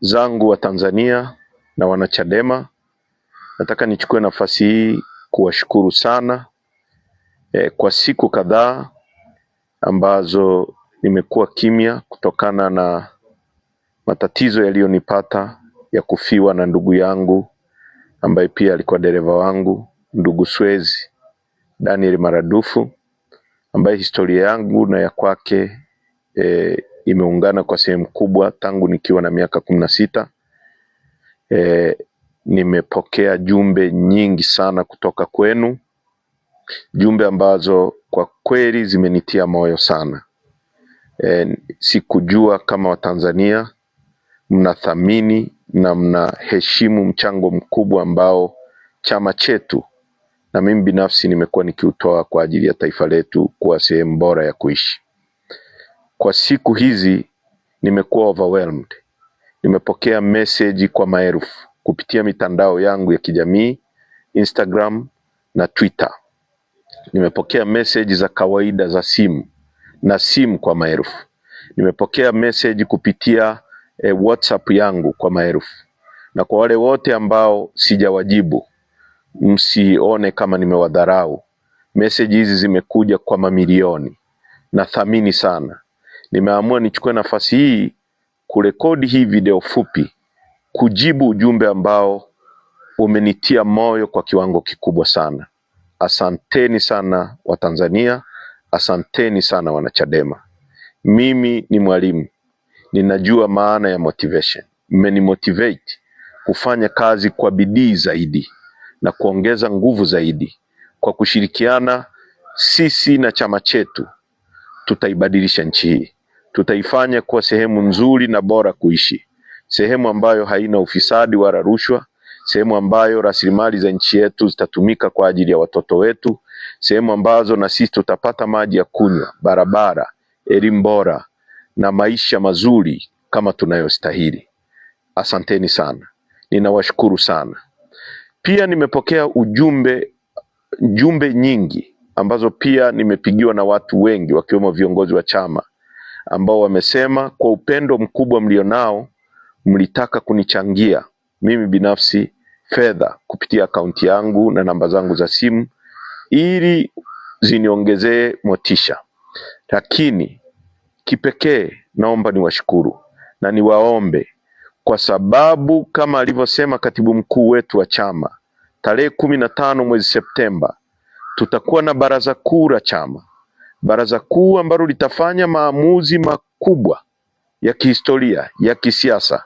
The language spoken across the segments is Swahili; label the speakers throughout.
Speaker 1: Zangu wa Tanzania na wanachadema, nataka nichukue nafasi hii kuwashukuru sana kwa siku kadhaa ambazo nimekuwa kimya kutokana na matatizo yaliyonipata ya kufiwa na ndugu yangu ambaye pia alikuwa dereva wangu, ndugu Swezi Daniel Maradufu, ambaye historia yangu na ya kwake imeungana kwa sehemu kubwa tangu nikiwa na miaka 16. Nimepokea jumbe nyingi sana kutoka kwenu, jumbe ambazo kwa kweli zimenitia moyo sana. Sikujua kama Watanzania mnathamini na mnaheshimu mchango mkubwa ambao chama chetu na mimi binafsi nimekuwa nikiutoa kwa ajili ya taifa letu kuwa sehemu bora ya kuishi. Kwa siku hizi nimekuwa overwhelmed. Nimepokea meseji kwa maelfu kupitia mitandao yangu ya kijamii, Instagram na Twitter. Nimepokea meseji za kawaida za simu na simu kwa maelfu. Nimepokea meseji kupitia WhatsApp yangu kwa maelfu. Na kwa wale wote ambao sijawajibu, msione kama nimewadharau. Meseji hizi zimekuja kwa mamilioni. Nathamini sana. Nimeamua nichukue nafasi hii kurekodi hii video fupi kujibu ujumbe ambao umenitia moyo kwa kiwango kikubwa sana. Asanteni sana Watanzania, asanteni sana Wanachadema. Mimi ni mwalimu, ninajua maana ya motivation. Mmenimotivate kufanya kazi kwa bidii zaidi na kuongeza nguvu zaidi. Kwa kushirikiana sisi na chama chetu tutaibadilisha nchi hii, tutaifanya kuwa sehemu nzuri na bora kuishi, sehemu ambayo haina ufisadi wala rushwa, sehemu ambayo rasilimali za nchi yetu zitatumika kwa ajili ya watoto wetu, sehemu ambazo na sisi tutapata maji ya kunywa, barabara, elimu bora na maisha mazuri kama tunayostahili. Asanteni sana, ninawashukuru sana. Pia nimepokea jumbe nyingi ambazo pia nimepigiwa na watu wengi wakiwemo viongozi wa chama ambao wamesema kwa upendo mkubwa mlionao mlitaka kunichangia mimi binafsi fedha kupitia akaunti yangu na namba zangu za simu ili ziniongezee motisha. Lakini kipekee naomba niwashukuru na niwaombe, kwa sababu kama alivyosema katibu mkuu wetu wa chama, tarehe 15 mwezi Septemba tutakuwa na baraza kuu la chama, baraza kuu ambalo litafanya maamuzi makubwa ya kihistoria ya kisiasa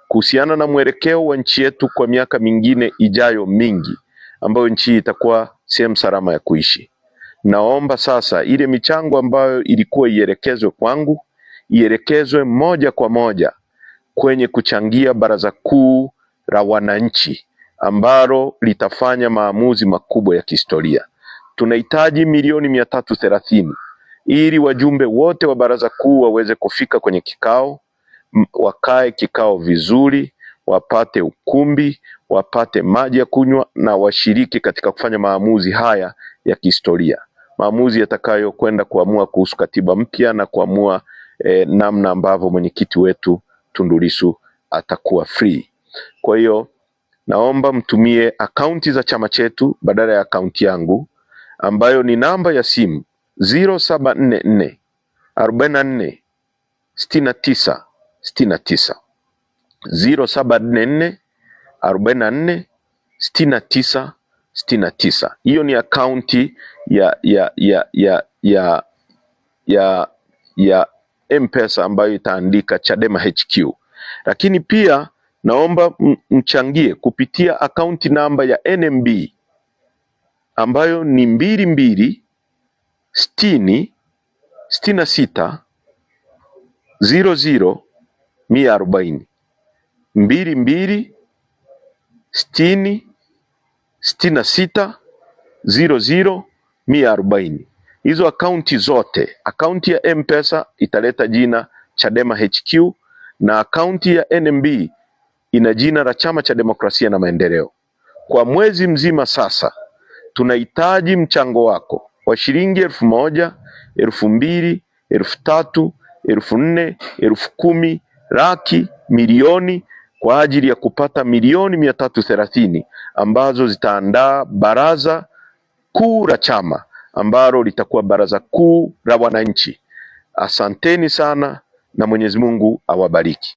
Speaker 1: kuhusiana na mwelekeo wa nchi yetu kwa miaka mingine ijayo mingi, ambayo nchi hii itakuwa sehemu salama ya kuishi. Naomba sasa ile michango ambayo ilikuwa ielekezwe kwangu ielekezwe moja kwa moja kwenye kuchangia baraza kuu la wananchi ambalo litafanya maamuzi makubwa ya kihistoria. Tunahitaji milioni 330 ili wajumbe wote wa baraza kuu waweze kufika kwenye kikao, wakae kikao vizuri, wapate ukumbi, wapate maji ya kunywa na washiriki katika kufanya maamuzi haya ya kihistoria, maamuzi yatakayokwenda kuamua kuhusu katiba mpya na kuamua namna ambavyo mwenyekiti wetu Tundu Lissu atakuwa free. Kwa hiyo naomba mtumie akaunti za chama chetu badala ya akaunti yangu ambayo ni namba ya simu 0744 44 69 69, 0744 44 69 69. Hiyo ni akaunti ya M-Pesa ambayo itaandika Chadema HQ. Lakini pia naomba mchangie kupitia akaunti namba ya NMB ambayo ni 22 60 66 00 140, 22 60 66 00 140. Hizo akaunti zote, akaunti ya M-Pesa italeta jina Chadema HQ na akaunti ya NMB ina jina la Chama cha Demokrasia na Maendeleo. Kwa mwezi mzima sasa tunahitaji mchango wako wa shilingi 1,000, 2,000, 3,000, 4,000, 10,000, laki, milioni. kwa ajili ya kupata milioni 330 ambazo zitaandaa baraza kuu la chama ambalo litakuwa baraza kuu la wananchi. Asanteni sana na Mwenyezi Mungu awabariki.